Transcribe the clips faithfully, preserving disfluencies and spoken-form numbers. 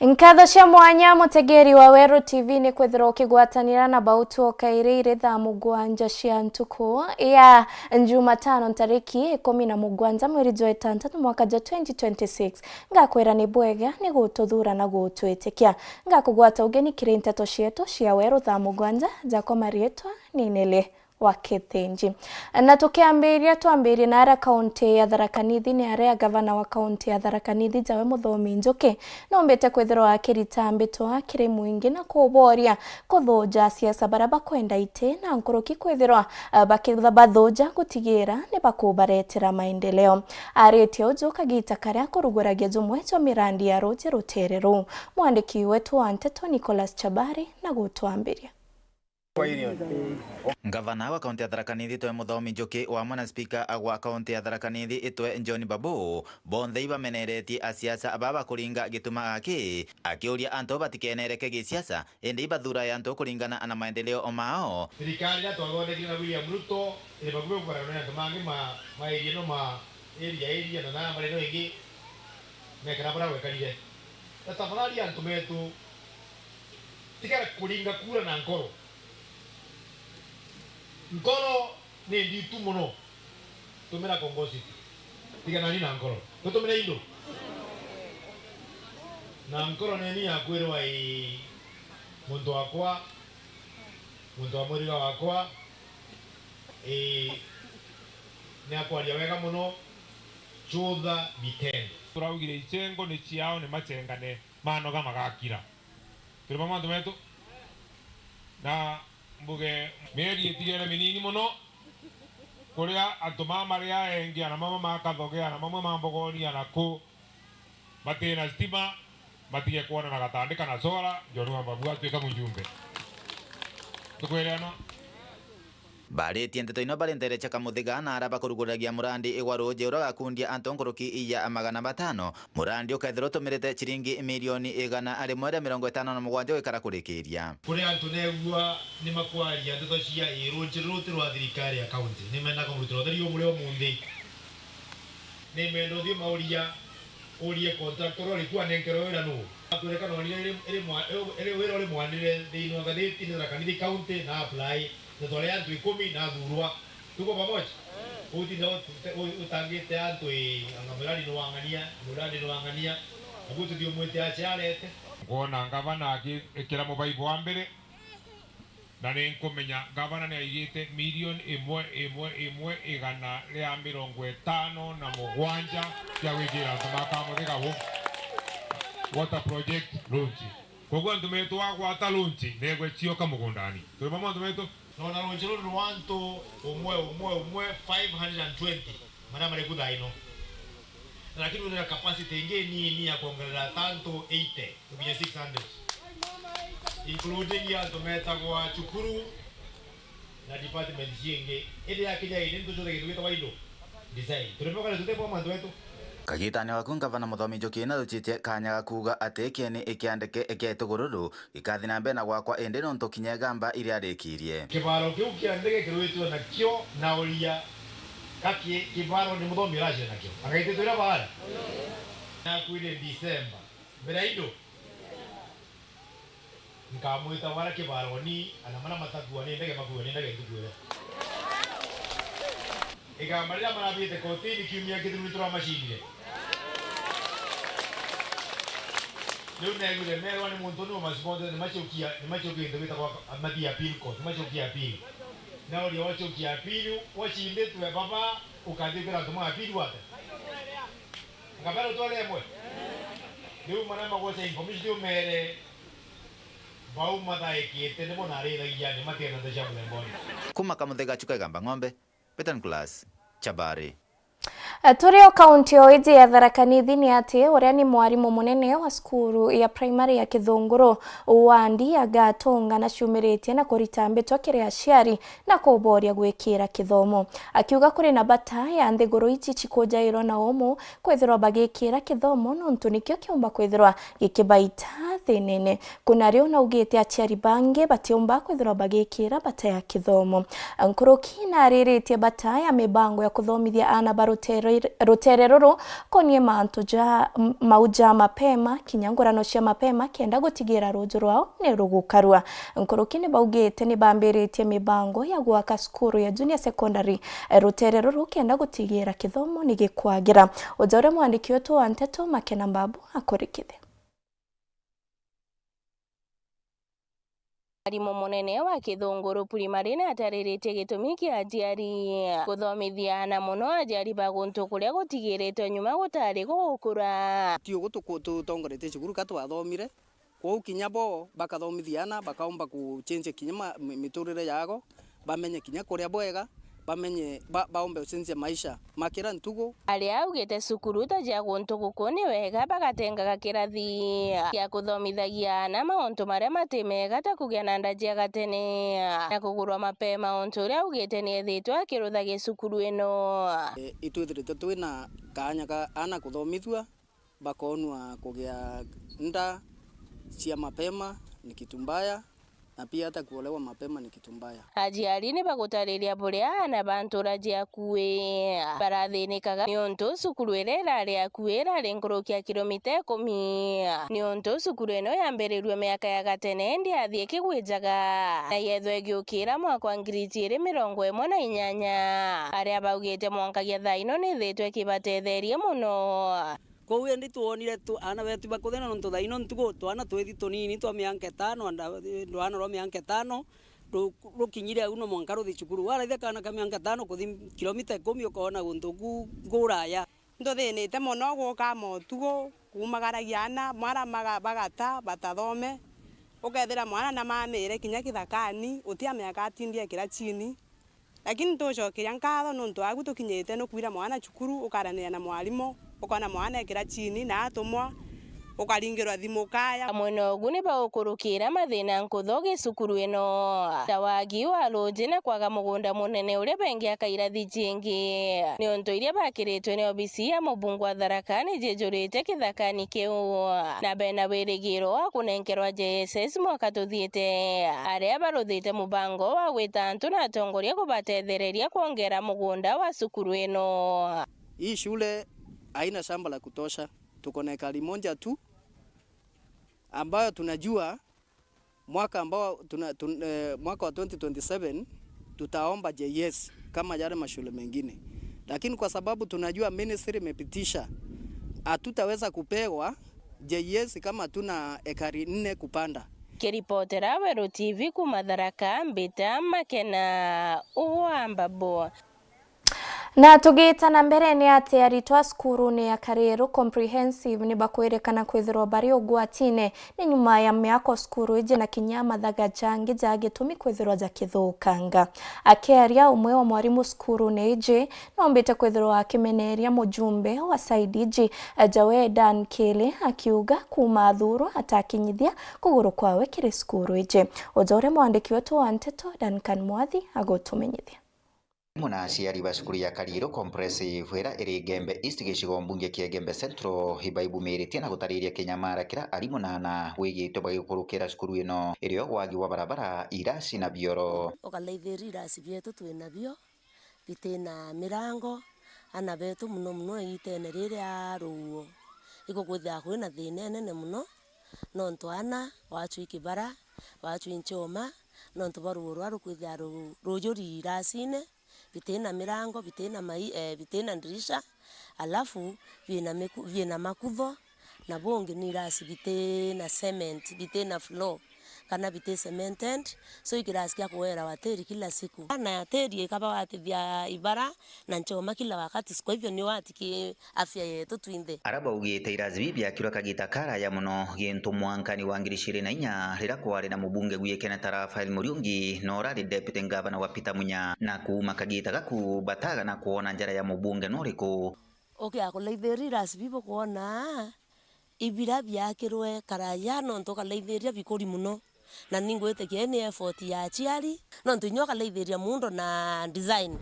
Nkatho cia mwanya, mutegeri wa Weru T V, ni kwithirwa ukigwatanira na bau twoka iri iri thaa mugwanja cia ntuku ya Jumatano, ntariki ikumi na mugwanja, mweri jwa itantatu, mwaka jwa twenty twenty-six. Ngakwira ni bwega ni gututhura na gutwitikia. Ngakugwata ugeni kiri nteto cietu cia Weru thaa mugwanja, jakwa marietwa ni Nili wa Kithinji. Na tukiambiria, twambirie na aria kaunti ya Tharaka Nithi, ni aria gavana wa kaunti ya Tharaka Nithi, Jawe Muthomi Njuki, nombite kwithirwa akirita mbitwa kiri mwingi na kuboria kuthuja siasa baria bakwenda iti na nkuruki kwithirwa, eh, baki-, bathuja gutigira ni bakubaretera maendeleo. Aritie uju kagita karia kuruguragia jumwe jwa mirandi ya ruji rutere ruu. Mwandiki wetu wa nteto Nicholas Chabari na gutwambiria. Ngavana wa kaunti ya Tharaka Nithi, Itwe Muthomi Njuki, wamwe na spika wa kaunti ya Tharaka Nithi, Itwe John Babu, bonthe ibameneretie asiasa baba kuringa gituma gaki, akiuria antu batikenereke gisiasa, indi ibathurae antu kuringana na maendeleo mao. Thirikari iria twathondekire na William Ruto iri bakuhi gukarana na antu mangi ma, ma area ino ma area, area na na mareno ingi mekara baria gwekarire. Na tafadhali antu betu, tigara kuringa kura na nkoro. Nkoro ni nditu mono. Tumira kongositi. Tiganani na nkoro. Tutumire indu. Na nkoro ni ni ya kwirwa, ii, muntu wakwa, muntu wa muriga wakwa, ii, ni akwaria wega mono, chutha vitendo. Turaugire icengo ni ciao, ni macengane, manoga magakira. Turi bamwe antu betu? Na mbuge mieri itigere minini mono, kuria antu mama mari aengi, ana mama ma Kathoge, ana mamwe ma Mbogoni, ana ku batina stima, batige kwona na gatandi kana solar, John wa Mbabu atwika mujumbe. Tukwelewana? Baritie nteto ino bari ntere cia Kamuthiga na aria bakuruguragia murandi igwa ruuji uria ugakundia antu nkuruki ya magana matano. Murandi ukethirwa utumirite ciringi milioni igana rimwe ria mirongo itano na mugwanja gwikara kurikiria. Kuri antu neegua ni makwaria nteto cia ii ruuji ruru ti rwa thirikari ya kaunti, ni menda kumurutira utheri umuri umunthi. Ni menda uthii mauria, urie contractor uri ku anenkerwe wira nuu? Akwire kana onire iri, iri mwa-, iri, iri wira uri mwanire thiini wa ngathiti ni Tharaka Nithi County na apply. Na twari antu ikumi na athurwa. Tuko pamoja? Utinda ut-, ut-, utangite antu ii, anga mirandi ni wang'ania, mirandi ni wang'ania. Nabu tuthii umwite aciarete. Ngwona ngavana agikira mubaibu wa mbere. Na ni nkumenya ngavana ni aigite milioni imwe, imwe, imwe, igana ria mirongo itano na mugwanja cia gwikira antu ma Kamuthiga wo-, water project launch. Koguo antu betu, wagwata launch, negwe cioka mugundani. Turi bamwe antu betu? Nona ruuji ruru rwa antu umwe, umwe, umwe, five hundred and twenty maria mari ku thaa ino. Lakini wina capacity ingi nini ya kwongerera ta antu eighty. Tukinye six hundred. Including antu metagwa cukuru na department ciingi. Indi ya kinya indi nitucuthe gintu gitagwa indo design. Turi bamwe kana tuti bamwe antu betu? Kagitani waku, Ngavana Muthomi Njuki narucitie kanya ga kuuga ati kieni ikiandike kia itugururu gikathi na mbere na gwakwa, indi nontu kinya igamba iriarikirie. Kibaro kiu kia ndege kirwitwe nakio, nauria, gaki kibaro ni Muthomi uracina nakio? Agaititwe ira baara? Nakwire December. Mbere ya indo, nkamwita wara kibaroni, ana mana matakua ni ndege, makua ni ndege, ntuku iria. Igamba riria marathiite kotini kiumia kithiru, ni turamacindire. Riu neguire merwa ni muntu ni umasponse, ni macokia, ni macokia into bitagwa mathii appeal court, ni macokia appeal. Na uria wacokia appeal, wacinditwe baba, ukathi ukira antu ma appeal wate. Ngabera utware imwe. Riu maria magwete information umere, bau mathaikite nibo narithagia, ni matiena nthi cia mulemboni. Kuma Kamuthiga Chuka Igamba Ng'ombe, Peter Nicholas, Chabari. Turi o kaunti o iji ya Tharaka Nithi, ni ati uria ni mwarimu munene wa cukuru ya primary ya Kithunguru wandi ya Gatunga naciumiritie na kurita mbitwa kiri aciari na kuboria gwikira kithomo, akiuga kuri na bata ya nthiguru iji cikujairwa na umu kwithirwa bagikira kithomo, nontu nikio kiumba kwithirwa gikibaita thinene. Kuna riu naugite aciari bangi batiumba kwithirwa bagikira bata ya kithomo. Nkuruki nariritie bata ya mibango ya kuthomithia aana ba rutere Rutere ruru konie mantu ja m-, mau ja mapema, kinya ngurano cia mapema, kenda gutigira ruju rwao ni rugukarua. Nkuruki ni baugite ni bambiritie mibango ya gwaka cukuru ya junior secondary, eh, rutere ruru kenda gutigira kithomo ni gikwagira. Uja uria mwandiki wetu wa nteto Makena Mbabu akurikithia. Mwarimu munene wa Kithunguru Primary ni atariritie gitumi kia aciari kuthomithia aana mono aciari ba guntu kuria gutigiritwe nyuma gutari gugukura. Ti ugu tuku-, tutongoretie cukuru ka twathomire, kwou kinya bo bakathomithia aana, bakaumba kuchenjia kinya ma-, mi-, miturire yago, bamenye kinya kuria bwega, bamenye ba-, baumbe gucenjia maisha ma kira ntugu. Aria augite cukuru ta cia guntu guku ni wega bagatengaga kirathi gia kuthomithagia aana mauntu maria mati mega ta kugia na nda cia gatene na kugurwa mapema, untu uria augite ni ethitwe akiruthagia cukuru ino. E, itwithirite twina kaanya ka aana kuthomithua, bakoonua kugia nda cia mapema ni kitu mbaya, na pia hata kuolewa mapema ni kitu mbaya. Aciari ni bagutariria buria aana ba ntura cia akui barathinikaga, niuntu cukuru iria irari akui irari nkuruki ya kilomita ikumi. Niuntu cukuru ino yambirirue miaka ya gatene, indi yathii ikigwijaga, na yethwa igiukira mwaka wa ngiri ijiiri mirongo imwe na inyanya, aria baugite mwankagia thaa ino nithitwe ikibatetheria mono. Kwou indi twonire tu-, aana betu bakuthina, nontu thaa ino ntugu twana twithi tunini twa mianka itano, anda-, rwana rwa mianka itano, ru-, rukinyire au no mwanka ruthi cukuru. Waraithia kaana ka mianka itano kuthi kilomita ikumi, ukoona guntu ku-, kuraya. Ntuthinite mono guka motugu, kuumagaragia aana, mara maga-, bagata, batathome. Ukethira mwana namamire kinya kithakani, uti a miaka atindie kirachini. Lakini tucokeria nkatho nontu agu tukinyite nukwira mwana cukuru, ukaraniria na mwarimu, ukona mwana ekira chini na atumwa, ukaringirwa thimu ukaya. Amwe na ugu ni baukurukira mathina nkutho gi cukuru ino, ta wagi wa ruuji na kwaga mugunda munene uria bengiaka irathi jingi, niuntu iria bakiritwe ni obisi ya mubunge wa Tharaka ni jiijurite kithakani kiu, na bena wirigiro wa kunenkerwa J S S mwaka tuthiite, aria baruthite mubango wa gwita antu na atongoria kubatethereria kwongera mugunda wa cukuru ino. Hii shule haina shamba la kutosha, tuko na ekari moja tu, ambayo tunajua mwaka ambao tuna-, tun-, eh, mwaka wa twenty twenty-seven tutaomba J S kama yale mashule mengine, lakini kwa sababu tunajua ministry imepitisha, hatutaweza kupewa J S kama hatuna ekari nne kupanda. Kiripotera Weru T V kuuma Tharaka, mbita Makena wa Mbabu. Na tugiita na mbere, ni ati aritwa cukurune ya Kariru Comprehensive ni bakwirikana kwithirwa bari ugwatine ni nyuma ya miako cukuru iji na kinya mathaga jangi ja gitumi kwithirwa jakithukanga. Akiaria, umwe wa mwarimu cukurune iji noombite kwithirwa akimeneria mujumbe wa side iji, Jawe Dan Kili, akiuga kuuma athurwa atakinyithia kuguru kwawe kiri cukuru iji. Uja uria mwandiki wetu wa nteto Duncan Mwathi agutumenyithia. Amwe na aciari ba cukuru ya Kariru Comprehensive iria iri Igembe East, gicigo mbunge kia Igembe Central, ibaibumiritie na gutariria kinyamara kiria arimu na aana wigitwe bagikurukira cukuru ino, irio wagi wa barabara, irasi na bioro. Ukalaithiria irasi bietu twinabio bitina mirango, aana betu mono mono iitene riria ruuo, igukwithira kwina thina inene mono, nontu aana wachwi kibara, wachwi nchoma, nontu bwa ruuo ruria rukwithira ru-, rujuri irasine, bitina mirango, bitina mai-, eh, bitina ndirisha, alafu biina miku-, biina makutho, na bungi ni irasi bitina cement, bitina floor, kana biti cemented, so ikirasi kia kuwerawa tiri kila siku. Na tiri ikaba watithia ibara na nchoma kila wakati, kwa hivyo ni wati ki afya yetu twinthe. Aria baugite irasi biu biakirwe kagita karaya mono, gintu mwankani wa ngiri ciiri na inya, riria kwari na mubunge gwikene ta Raphael Muriungi, na urari deputy governor wa Peter Munya, na kuuma kagita gaku bataga na kwona njara ya mubunge no uriku. Ukia kulaithiria irasi biu bukwona, ibiria biakirwe karaya, nontu ukalaithiria bikuri mono. Na ningwitikia ii ni effort ya aciari, nontu inya ukalaithiria muundo na design,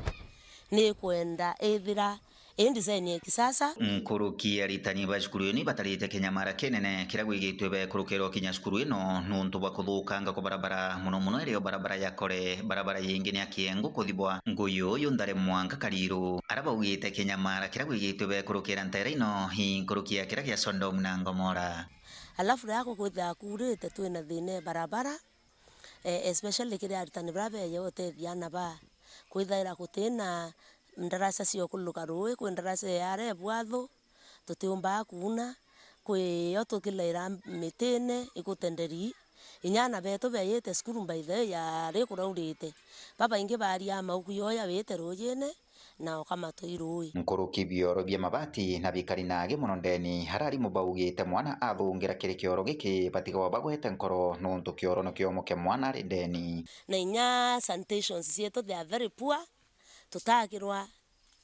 ni kwenda ithira Ii design ya kisasa. Nkuruki aritani ba cukuru ino ibatarite kinyamara kinene kiria gwigitwe bekurukirwa kinya cukuru ino nuntu bwa kuthukanga kwa barabara, muno muno irio barabara ya Kore, barabara yingi ni ya Kiengu kuthibwa Nguyu, Yunthare mwanka Kariru. Aria baugite kinyamara kiria gwigitwe bekurukira nteere ino i nkuruki ya kiria gia Sodomu na Ngomora. Alafu riria gukwithira kuurite, twina thina e barabara, eh, especially kiri aritani baria beeja gutethia aana baa, kwithaira gutina ndaraca cia ukuluka ruui, kwi ndaraca ya aria e bwathu, tutiumbaga kuuna, kwi yo tukilaira mitine igutenderi. Inya aana beetu beejite cukuru by the way yari kuraurite, babaingi baaria mauku yoya wiite ruujine, na ukamatwa i ruui. Nkuruki bioro bia mabati na bikari naagi mono ndeni, aria arimu baugite mwana athungira kiri kioro giki batigagwa bagwete nkoro nuntu kioro ni kiomoke mwana ari ndeni. Na inya sanitations cietu they are very poor, tutakirwa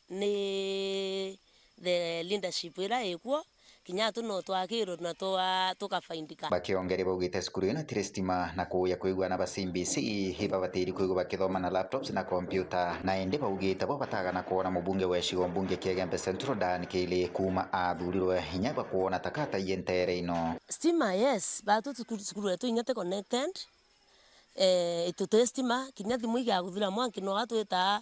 ni the leadership iria ikuo, kinya tu no twakirwe na twa-, tukafaindika. Bakiongeria baugite cukuru ino itiri stima na kuuya kwigua aana ba C B C ibabatiri kwigua bakithoma na laptops na kompyuta. Na indi baugite bo batagana kwona mubunge wa gicigo mbunge kia Igembe Central Dan Kiili kuuma athurirwe inya bakwona ta kataie nteere ino. Stima, yes, batu cukuru, cukuru yetu inya ti connected. Eh, ituti stima, kinya thimu igaguthira mwanki no atwita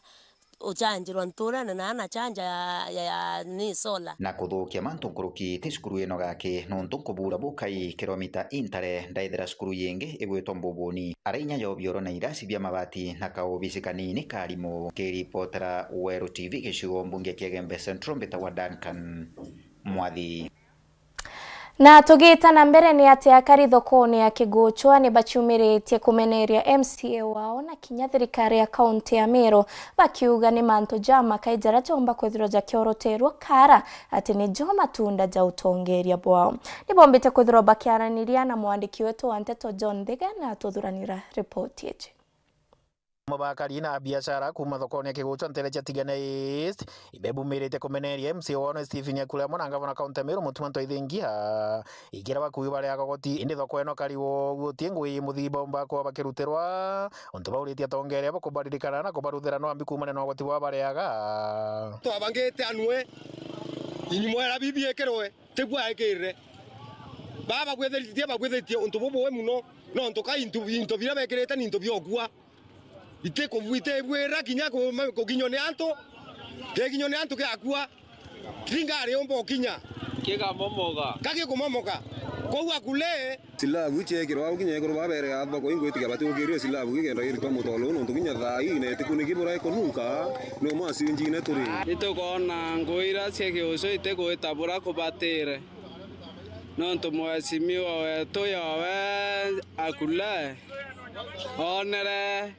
ucanjirwa nturene na ana chanja ya, ya, ya ni solar. Na kuthukia mantu nkuruki ti cukuru ino gaki, nuntu nkubura bukai kilomita intare ndaithira cukuru yingi igwitwa Mbubuni, aria inya yo bioro na irasi bia mabati na kaobisi kanini ka arimu. Kiripotera Weru T V gicigo mbunge kia Igembe Central, mbitagwa Duncan Mwathi. Na tugiita na mbere, ni ati akari thokone ya Kiguchwa ni baciumiritie kumeneria M C A wao na kinya thirikari ya kaunti ya Meru, bakiuga ni mantu jamakae jaria joomba kwithirwa jakioroterwa kara ati nijo matunda ja utongeria bwao. Ni boombite kwithirwa bakiaraniria na mwandiki wetu wa nteto John Thiga na atuthuranira ripoti iji. Amwe ba akari na abiashara kuuma thokone ya Kiguchwa nteere cia Tigania East ibebumirite kumeneria M C A wao ni Stephen Ekule amwe na ngavana kaunti ya Meru Mutuma M'Ethingia, ikiria bakuuga bareaga ugoti, indi thoko ino kari uguo guti ngugi muthimba umba kuba bakirutirwa, untu bauritie atongeria bo kubaririkana na kubaruthira no ambi kuumania na ugoti bwa bareaga. Twabangite anwe, inyumwera bibi ikirwe, tigua ikirire. Baba bagwithiritie, bagwithiritie untu bubuwe muno, nontu ka into, into biria bekirite ni into biokua. Iti kubu-, itibwira kinya ku-, kuginywo ni antu, kiginywo ni antu kiakua, ringari umba ukinya. Kikamomoga. Ka gikumomoga. Kwou akule. Silabu iu ciekirwa au kinya ekuru babere ya thoko ingwitikia batiukirie silabu gikenda giritwa mutolo nontu kinya thaa ii na itikuniki bura ikununka, ni umwe acinjine turi. Itukona ngui iria cia kiucu itigwita bura kubatire, nontu mweshimiwa wetu yowe akule. Onere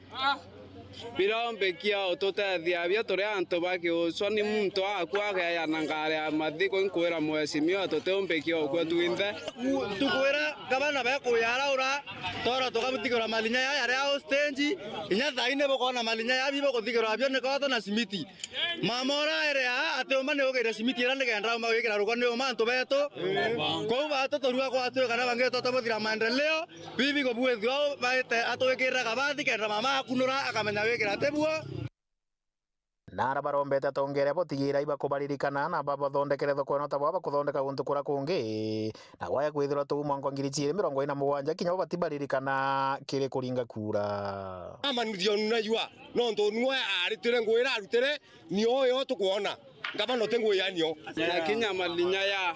birombikia ututethia bio turi antu ba kiucwa, ni muntu akua ageana ngari ya mathiko, inkwira mweshimiwa tutiumbikia ukua twinthe. Ntuku iria gavana bekuyaraura, twara tukabuthikirwa malinya ya yari au stage, inya thaini bukona malinya ya bibo kuthikirwa bio ni koto na simiti. Mama ura ere aa ati uma ni ugire simiti ira nikenda uma gwikira ruko ni uma antu betu. Kwou batu turua kwatwika na bangi tutabuthira maendeleo. Bibi kubuithua u baite atwikirire kabathi kenda mama akunura akamenya wikira ati buo. Na ara barombete atongeria botigira ibakubaririkana na babathondekere thoko ino ta bwa bakuthondeka guntu kura kungi, na gwaya kwithirwa tuu mwanka ngiri ciiri mirongo ina mugwanja kinya bo batibaririkana kiri kuringa kura. Amanithio nunajua, nontu nwe aritire ngwira arutire, ni uyo tukwona. Ngavana uti ngui ya nio. Yakinya malinya ya,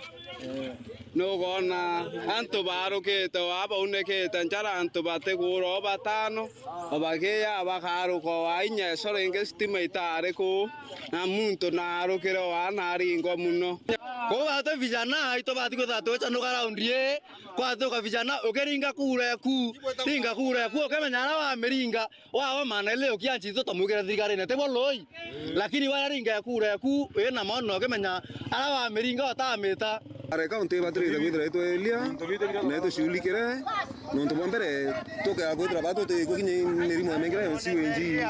nugona antu barukite, o aa baunikite njara, antu batigura o batano, o bagiya bakaruka o aa inya ico ringi stima itari kuu, na muntu naarukire o aa naringwa muno. Kwou ati vijana, itubati kwithirwa twicanuka raundi ii, kwatuka vijana, ukiringa kura eku, ringa kura eku, ukimenya aria wamiringa, Wawa maana ile ukianchi tu tumwikire thirikarine, ti bo lui? Lakini waria ringa ya kura yaku, wina maono ukimenya aria wamiringa utamita. Are county ibatirite kwithira itwelia na itushughulikire, nontu bwa mbere tukea kwithira batu tuti gukinya mirimo ya mengira ya sewage.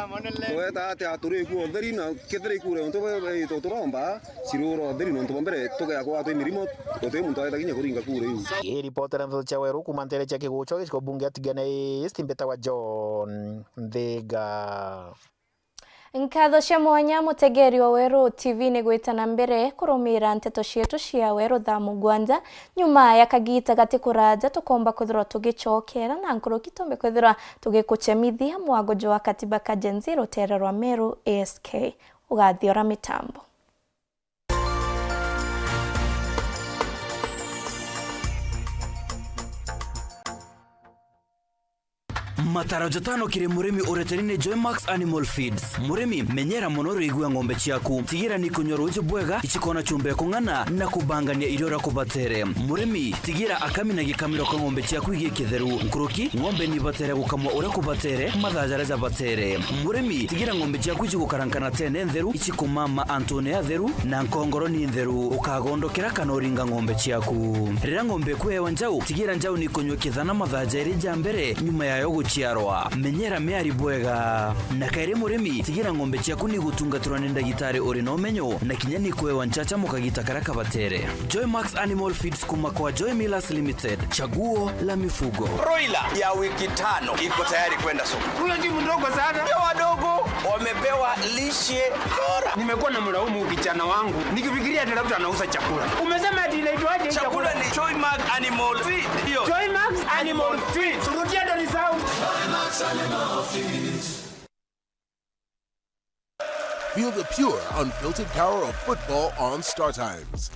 Tweta ati aturi ku utheri na kethira ikura untu bwe ito turomba, cirura utheri nontu bwa mbere tukea kwatwa mirimo, guti muntu aeta kinya kuringa kura iu. Iripotera ndeto cia Weru kuuma ntere cia Kiguchwa, gicigo bunge ya Tigania East, mbitagwa John Nthiga. Nkatho cia mwanya, mutegeri wa Weru T V, ni gwita na mbere kurumira nteto cietu cia Weru thaa mugwanja. Nyuma ya kagita gati kuraja, tukomba kwithirwa tugicokera na nkuruki tumbe kwithirwa tugikucemithia mwago jwa katiba ka Gen Z rutere rwa Meru A S K. Ugathiora mitambo. Mataro jatano kiri murimi ureteri ni Joymax Animal Feeds. Murimi, menyera mono riigua ng'ombe ciaku. Tigira ni kunywa ruuji bwega, icikona chumbe kung'ana na kubangania irio uria kubatere. Murimi, tigira akami na gikamiro ka ng'ombe ciaku igi kitheru. Nkuruki, ng'ombe ni ibatere gukamwa uria kubatere, mathaa jaria jabatere. Murimi, tigira ng'ombe ciaku icigukarankana tene ntheru, icikumama antune atheru, na nkongoro ni ntheru. Ukagondokera kana uringa ng'ombe ciaku. Riria ng'ombe ikuewa njau, tigira njau ni kunywa kithana mathaa jairi ja mbere nyuma yayo guciarwa. Menyera miari bwega. Na kairi murimi, tigira ng'ombe ciaku ni gutungatirwa ni ndagitari uri na umenyo, na kinya ni kuewa nchacha mukagita karia kabatere. Joymax Animal Feeds kuma kwa Joy Millers Limited. Chaguo la mifugo. Broiler ya wiki tano iko tayari kwenda soko. Huyo si mdogo sana. Ndio wadogo wamepewa lishe bora. Nimekuwa na mlaumu kijana wangu nikifikiria ati labda anauza chakula. Umesema ati inaitwaje hii chakula? Chakula ni Joymax Animal Feed. Hiyo. Joymax Animal Feed. Rudia ndo ni sound. Feel the pure, unfiltered power of football on Star Times.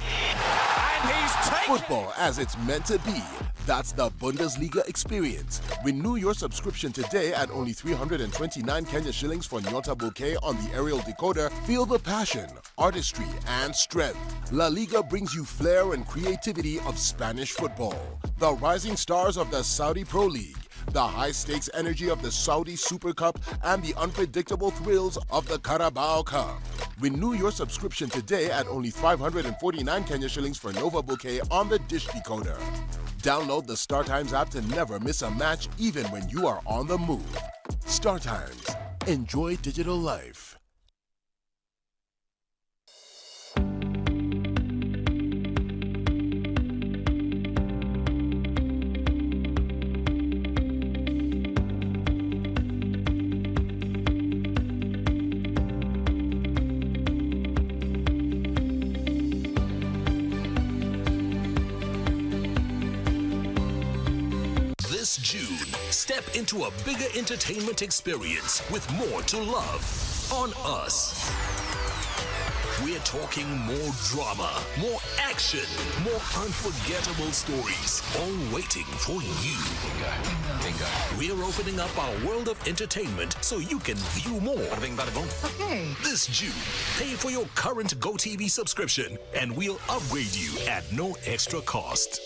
And he's taken Football as it's meant to be. That's the Bundesliga experience. Renew your subscription today at only three hundred and twenty-nine Kenya shillings for Nyota Bouquet on the aerial decoder. Feel the passion, artistry, and strength. La Liga brings you flair and creativity of Spanish football. The rising stars of the Saudi Pro League, the high-stakes energy of the Saudi Super Cup, and the unpredictable thrills of the Carabao Cup. Renew your subscription today at only five hundred and forty-nine Kenya shillings for Nova Bouquet on the dish decoder. Download the Star Times app to never miss a match, even when you are on the move. Star Times. Enjoy digital life. This June, step into a bigger entertainment experience with more to love on us. We're talking more drama, more action, more unforgettable stories, all waiting for you. We're opening up our world of entertainment so you can view more. Okay. This June, pay for your current GoTV subscription and we'll upgrade you at no extra cost.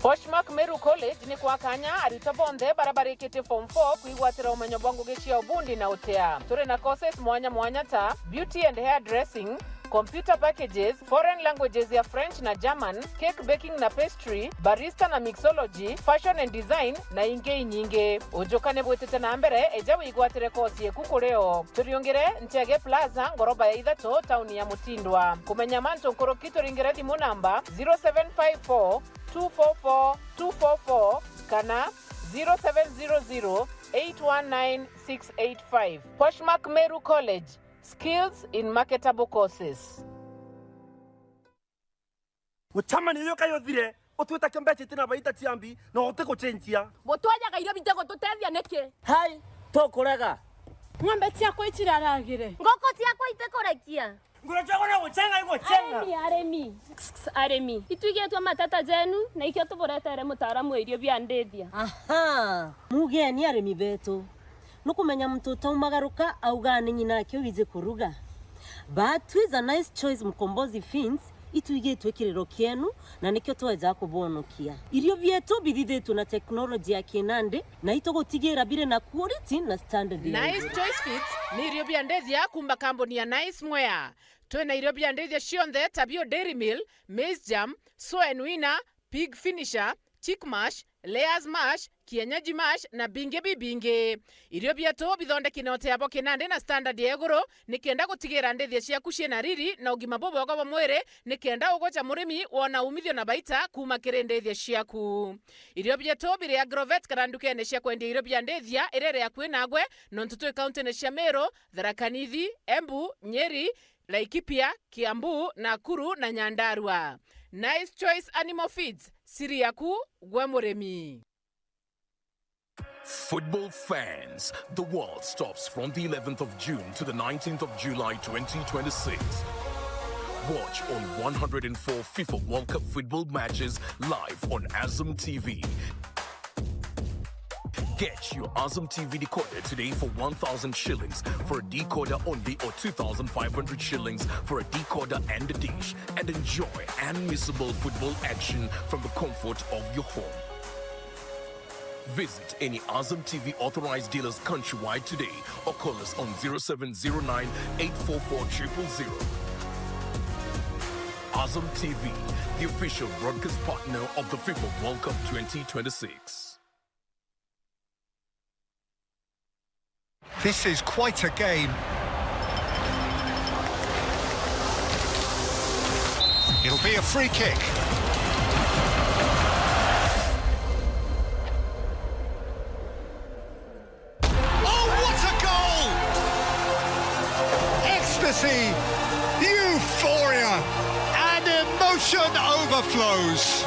Poshmark Meru College ni kwa kanya arutwa bonthe baria barikitie form four kwigwatira umenyo bwa ngugi cia ubundi na utea. Turi na courses mwanya mwanya ta beauty and hair dressing, computer packages, foreign languages ya French na German, cake baking na pastry, barista na mixology, fashion and design, na ingi inyingi. Ujuka ni bwitite na mbere, eja wigwatire course yeku kuri o. Turiungire Nchege Plaza, ngoroba ya ithatu, tauni ya Mutindwa. Kumenya mantu nkuruki, turingire thimu namba zero seven five four, two four four, two four four kana zero seven zero zero, eight one nine, six eight five. Poshmark Meru College, skills in marketable courses. Mucemanio uyu kai uthire, utwita kio mbeca itina baita ciambi, na uti gucenjia. Butwajaga irio bitigututethia niki? Hai, tukurega. Ng'ombe ciakwa iciraragire. Nguku ciakwa itikurekia. Nguru ciakwa no gucenga igucenga. Arimi, arimi. Arimi. Itwigitwe mateta jenu, na ikio tuburetere mutaaramu wa irio bia ndithia. Aha, mugeni arimi betu. Nukumenya muntu utaumagaruka auga ni ng'ina ake wiji kuruga. But Twiza Nice Choice Mkombozi Feeds, itwigitwe kiriro kienu, na nikio tweja kubonokia. Irio bietu bithithitwe na teknoloji ya kinandi, na itugutigira biri na quality na standard ya Nice iguru. Choice Feeds ni irio bia ndithia kuma kambuni ya Nice Mwea. Twina irio bia ndithia cionthe ta bio Dairy Meal, Maize Germ, Soen Winner, Pig Finisher, chick mash, layers mash, kienyeji mash na bingi bibingi. Irio bietu bithondeki na uteabo kinandi na standard ya iguru, nikenda gutigira ndithia ciaku ciina riri na ugima bubwega bwa mwiri, nikenda ugwe ta murimi wona umithio na baita kuuma kiri ndithia ciaku. Irio bietu biri Agrovet kana ndukene cia kwendia irio bia ndithia iria iri akui nagwe, nontu twi kauntine cia Meru, Tharaka Nithi, Embu, Nyeri, Laikipia, Kiambu, Nakuru na Nyandarua. Nice Choice Animal Feeds, siri yaku gwe murimi. Football fans, the world stops from the eleventh of June to the nineteenth of July twenty twenty-six. Watch all one hundred and four FIFA World Cup football matches live on Azam T V. Get your Azam T V decoder today for one thousand shillings for a decoder only or two thousand five hundred shillings for a decoder and a dish, and enjoy unmissable football action from the comfort of your home. Visit any Azam T V authorized dealers countrywide today or call us on zero seven zero nine, eight four four, triple zero. Azam T V, the official broadcast partner of the FIFA World Cup twenty twenty-six. This is quite a game. It'll be a free kick. Oh, what a goal! Ecstasy, euphoria, and emotion overflows.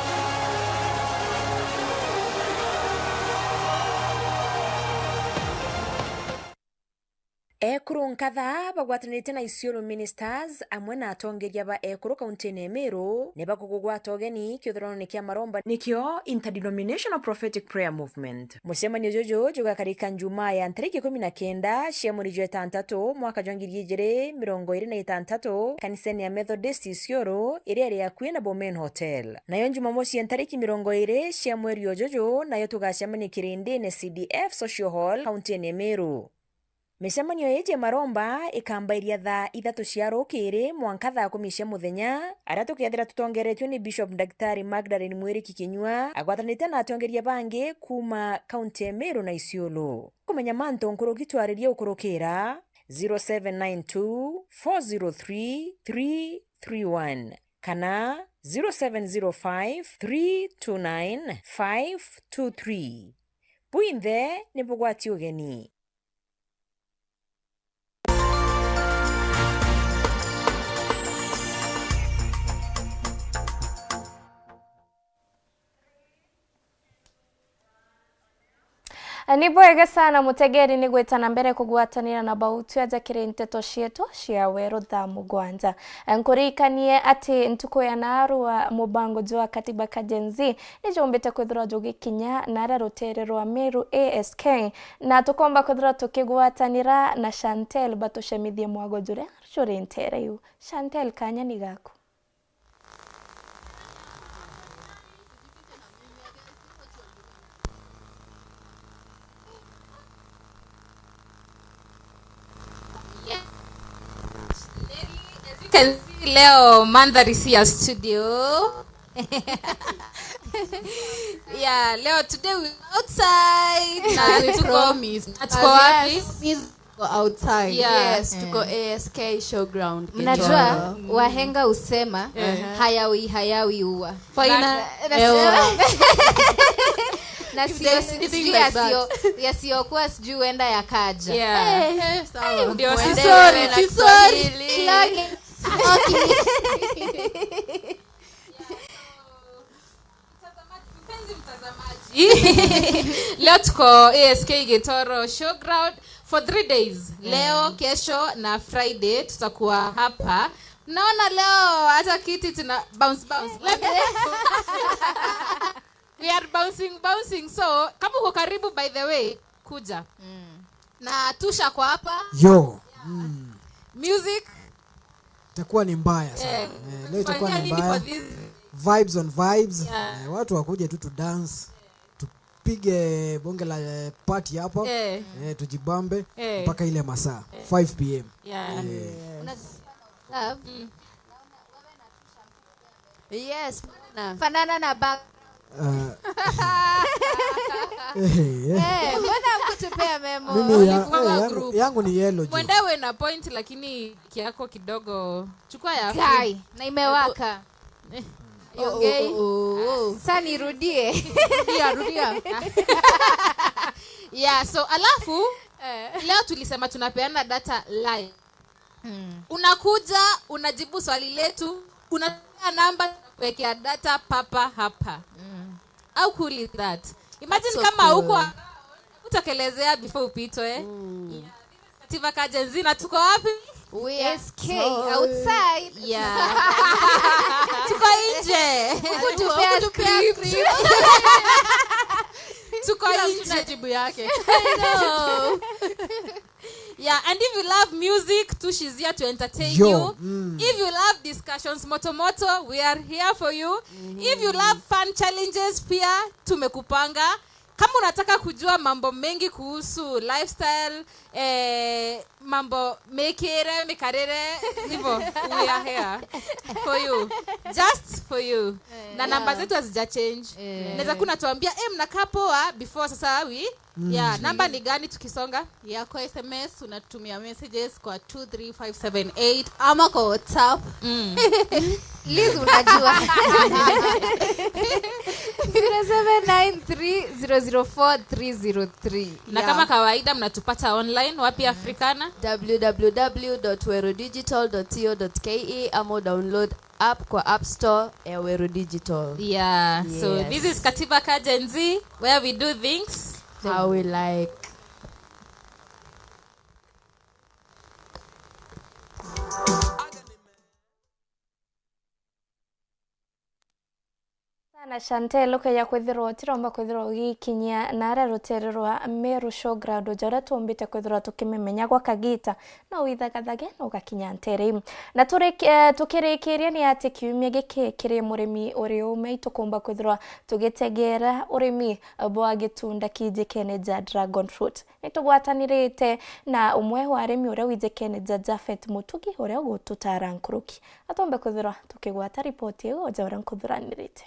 Ekuru nkatha bagwatanite na Isiolo Ministers amwe na atongeria ba ekuru kauntine ya Meru ni bakugugwata ugeni kiuthironone kia maromba, nikio Interdenominational Prophetic Prayer Movement. Mucemanio juju jugakarika Njumaa ya ntariki ikumi na kenda cia mweri jwa itantatu mwaka jwa ngiri ijiri mirongo iri na itantatu kanisene ya Methodist Isiolo iria iri akui na Bomen Hotel. Nayo Njumamosi ya ntariki mirongo iri cia mweri ujuju nayo tugacemania kirindine C D F Social Hall kauntine ya Meru. Micemanio iji ya maromba ikambairia thaa ithatu cia rukiri mwanka thaa kumi cia muthenya, aria tukethira tutongeretue ni Bishop Daktari Magdalene Mwiriki Kinyua, agwatanite na atongeria bangi kuuma kaunti ya Meru na Isiolo. Kumenya mantu nkuruki twaririe ukurukira zero seven nine two, four zero three, three three one kana zero seven zero five, three two nine, five two three. Bwinthe ni bugwati ugeni. Ni bwega sana mutegeri ni gwita na mbere kugwatanira na bautu aja kiri nteto cietu cia weru thaa mugwanja. Nkuririkanie ati ntuku ya naarua mubango jwa Katiba ka Gen Z ni jumbite kwithirwa jugikinya naria rutere rwa Meru A S K, na tukomba kwithirwa tukigwatanira na Chantel batucemithie mwago juria juri ntere iu. Chantel, kanya ni gaku. Can see leo mandhari si ya studio. Yeah, leo today we outside. Na tuko, na tuko wapi? Tuko outside. Yeah. Yes, tuko A S K showground. Mnajua, wahenga usema, hayawi, hayawi uwa. Faina. Na, na, na sio, sijui yasio, yasiyokuwa sijui huenda yakaja. Yeah. Eh, sawa. Ndio, si sorry, si sorry. Okay. Mtazamaji, mpenzi mtazamaji. Leo tuko A S K Gitoro Showground for three days. Leo, kesho na Friday tutakuwa hapa. Naona leo hata kiti tuna bounce, bounce. We are bouncing, bouncing. So, kama uko karibu, by the way, kuja. Na Tusha kwa hapa. Yo. Music. Itakuwa ni mbaya sana. Eh, leo itakuwa ni mbaya. Vibes on vibes. Yeah. Eh, watu wakuje tu tu dance. Tupige bonge la, eh, party hapa. Eh, tujibambe mpaka ile masaa five p m. Yeah. Eh. Love. Yes, bwana. Fanana na back. Eh, eh, eh. Eh, mbona mkutupea memo? Mimi ya-, eh, yangu, yangu ni yellow juu. Mwende we na point, lakini kiako kidogo. Chukua ya Guy, na imewaka. Eh, oh, iongei. Oh, oh, oh. Sasa nirudie. Rudia, rudia. Yeah, so alafu, eh, leo tulisema tunapeana data live. Mm. Unakuja, unajibu swali letu, unataka namba, kuwekea data papa hapa. Mm. How cool is that? Imagine kama uko kutokelezea before upitwe. Mm. Kativa ka Gen Z na tuko wapi? We are S K outside. Yeah. Tuko nje. Kutupea script. Tuko nje. Jibu yake. I know. Yeah, and if you love music, Tush is here to entertain you. Mm. If you love discussions moto moto, we are here for you. Mm-hmm. If you love fun challenges, pia tumekupanga. Kama unataka kujua mambo mengi kuhusu lifestyle, eh, mambo mekere, mikarire, hivyo, we are here for you. Just for you. Eh. Na namba zetu hazija change. Eh. Naweza kuna tuambia, "Eh, mnakaa poa," before sasa we. Mm. Yeah, namba ni gani tukisonga? Ya kwa S M S unatumia messages kwa two three five seven eight ama kwa WhatsApp. Mm. Liz, unajua. Zero seven nine three zero zero four three zero three. Na kama kawaida mnatupata online, wapi Africana? W W W dot wero digital dot co dot K E ama download app kwa App Store ya Wero Digital. Yeah, so this is Kativa ka Gen Z, where we do things how we like. Sana Chantel, ukeja kwithirwa utiromba kwithirwa ugikinyia naria rutere rwa Meru Showground, uja uria tumbite kwithirwa tukimimenya gwa kagita, no withagathage na ugakinya ntere iu. Na turi-, eh, tukirikiria ni ati kiumia giki kiri murimi uri ume itukumba kwithirwa tugitegera urimi bwa gitunda kijikene ja dragon fruit. Nitugwatanirite na umwe wa arimi uria wijikene ja Japhet Mutugi, uria ugututara nkuruki. Atombe kwithirwa tukigwata ripoti iu o ja uria nkuthuranirite.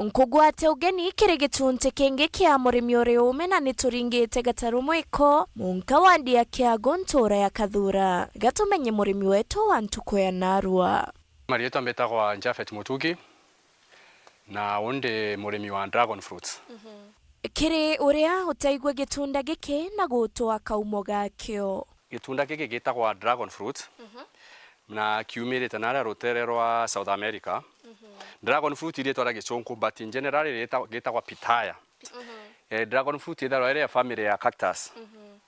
Nkugwate ugeni kiri gichunchi kingi kia murimi uri ume, na nituringite gataru mwiko munka wa ndia kiago ntura ya Kathura. Gatumenye murimi wetu wa ntuku ya narua. Marietwa mbitagwa Japhet Mutugi, na undi murimi wa dragon fruits. Mhm. Kiri uria utaigua gitunda giki na gutwa kaumo gakio. Gitunda giki gitagwa dragon fruit, mhm, na kiumirite naria rutere rwa South America. Mhm. Dragon fruit irietwa ria gichunku, but in general rita-, gitagwa pitaya. Mhm. Eh, dragon fruit itharwa iri family ya cactus. Mhm.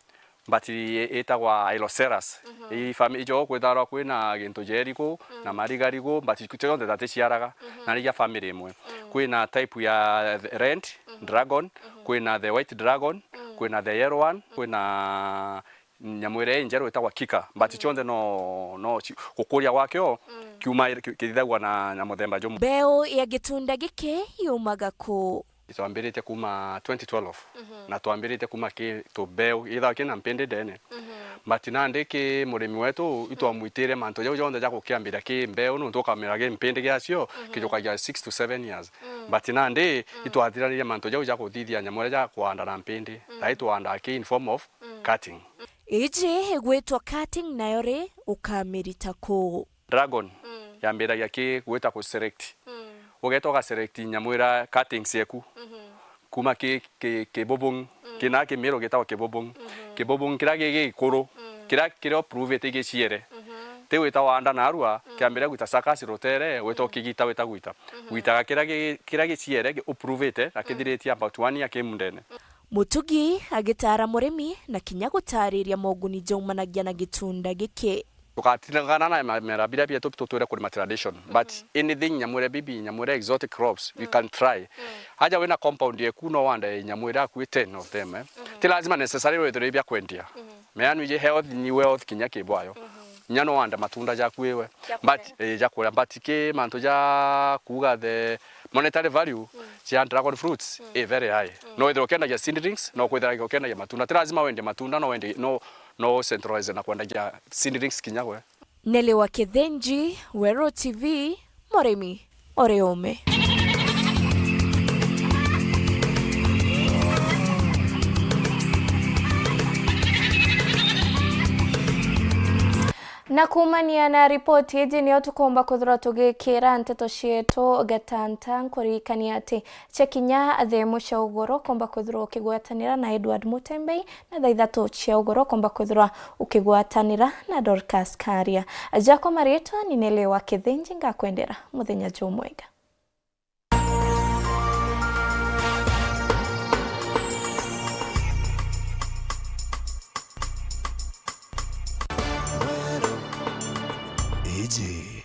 But i-, itagwa Hyloceras. Mhm. I fami-, ijo kwitharwa kwina gintu jeriku, mm, na marigarigu, but cionthe taticiaraga, mhm, na ni cia family imwe. Mm. Kwina type ya the red, mhm, dragon, mhm, kwina the white dragon, mm, kwina the yellow one, mm, kwina nyamu iria injeru itagwa kika, but, mm, cionthe no, no ci-, gukuria gwakio, mm, kiuma ki-, kithithagua na, na muthemba jumwe. Mbeu ya gitunda giki yumaga ku? Twambirite kuma twenty twelve, mhm, na twambirite kuma ki tu mbeu, ithawa kina mpindi ndene. Mhm. But nandi ki murimi wetu, itwamwitire mantu jau jonthe ja gukiambira ki mbeu, nontu ukamira ki mpindi giacio, mhm, kijukagia six to seven years. Mm. But nandi, mm, itwathiranirie mantu jau ja kuthithia nyamu iria ja kuanda na mpindi. Mm. Thai tuandaa ki in form of, mm, cutting. Iji igwitwa cutting, nayo ri, ukamirita ku? Dragon, mm, yambiragia ki gwita ku select. Mm. Ugeta uga select nyamu ira cuttings eku. Mhm. Kuma ki, ki, kibubung, mm, kina kimiro gitagwa kibubung. Mhm. Kibubung kira gi gikuru, mm, kira, kira uprovete giciere. Mhm. Ti gwita wanda narua, mm, kiambira gwita suckers rutere, wita, mm, ukigita wita gwita. Mhm. Gwitaga kira gi, kira giciere gi uprovete na, mm, kithiritie about one year ki mundene. Mutugi agitaara murimi na kinya gutaariria moguni jaumanagia na gitunda giki. Tugatigana na ma-, mera biria bietu tutwire kurima tradition. But, mhm, anything, nyamu iria bibi, nyamu iria exotic crops, we, mm, can try. Mm. Aja wina compound yeku no wande nyamu iria akui ten of them, eh. Mhm. Ti lazima necessarily withire bia kwendia. Mhm. Meanu ije health ni wealth kinya ki bwayo. Mhm. Nya no wande matunda jaku iwe. Ja kuria. But, eh, ja kuria. But ki mantu ja kuuga the monetary value, mm, cia dragon fruits, mm, i very high. Mm. No withire ukiendagia seedlings, no kwithira ukiendagia matunda. Ti lazima wende matunda, no wende, no, no centralize na kwendagia seedlings kinya gwe. Nelly wa Kithinji, Weru T V, murimi uri ume. Na kuumania na ripoti iji, nio tukumba kwithirwa tugikira nteto cietu gatanta. Nkuririkania ati cia kinya thaa imwe cia ugoro, ukumba kwithirwa ukigwatanira na Edward Mutembei, na thaa ithatu cia ugoro ukumba kwithirwa ukigwatanira na Dorcas Karia. Jakwa maritwa ni Nelly wa Kithinji, ngakwendera muthenya jumwega. Iji